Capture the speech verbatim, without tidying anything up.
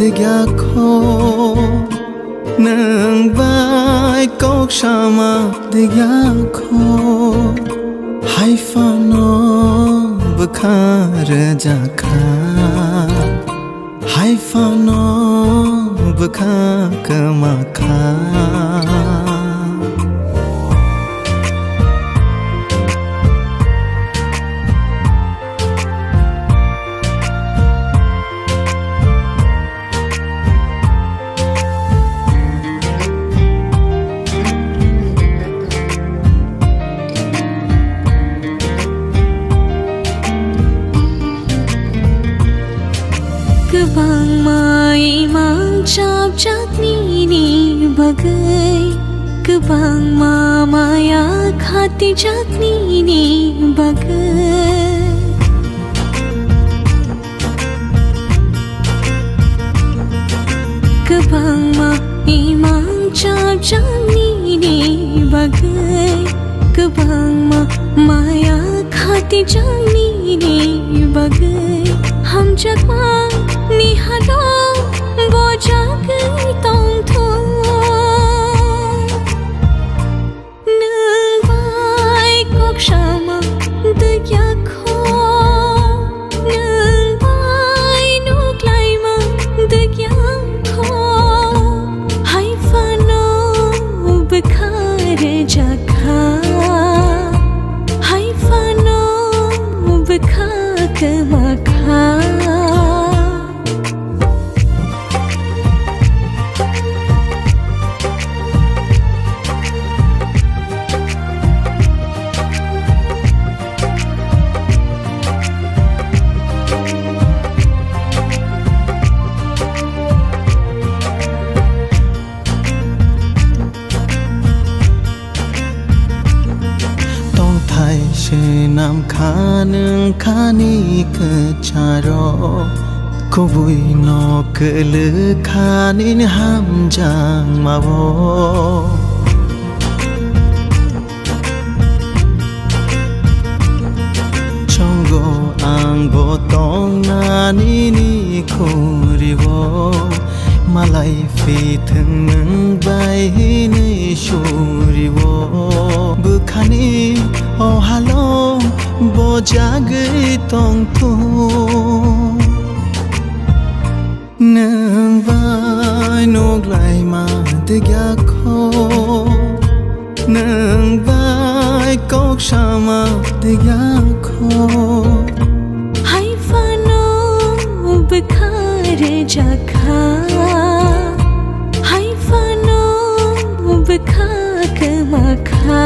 degya kho, nwng bai kok sama degya kho, hai phano bwkha rwjakha, hai phano bwkha kwmakha. Kwbangma imang chapjak nini bagwi, kwbangma maya khatijak nini bagwi. Kwbangma imang chapjak nini bagwi, kwbangma maya khatijak nini bagwi, hamjakma ni hado bojagwi tongthung. Nwng bai kok sama degya kho, nwng bai nuk laima degya kho, hai phano bwkha rwjakha, hai phano bwkha kwmakha. Tongthai swnam kha nwng khani kwcharo, kubui no kwlwk kha nini hamjakmao. Chongo ang bo tongna nini khuribo, malai phi thwng nwng bai hinwi suribo. Bwkhani o halo bojagwi tongthung. Nwng bai nuk laima degya kho, nwng bai kok sama degya kho. Hai phano bwkha rwjakha, hai phano bwkha kwmakha.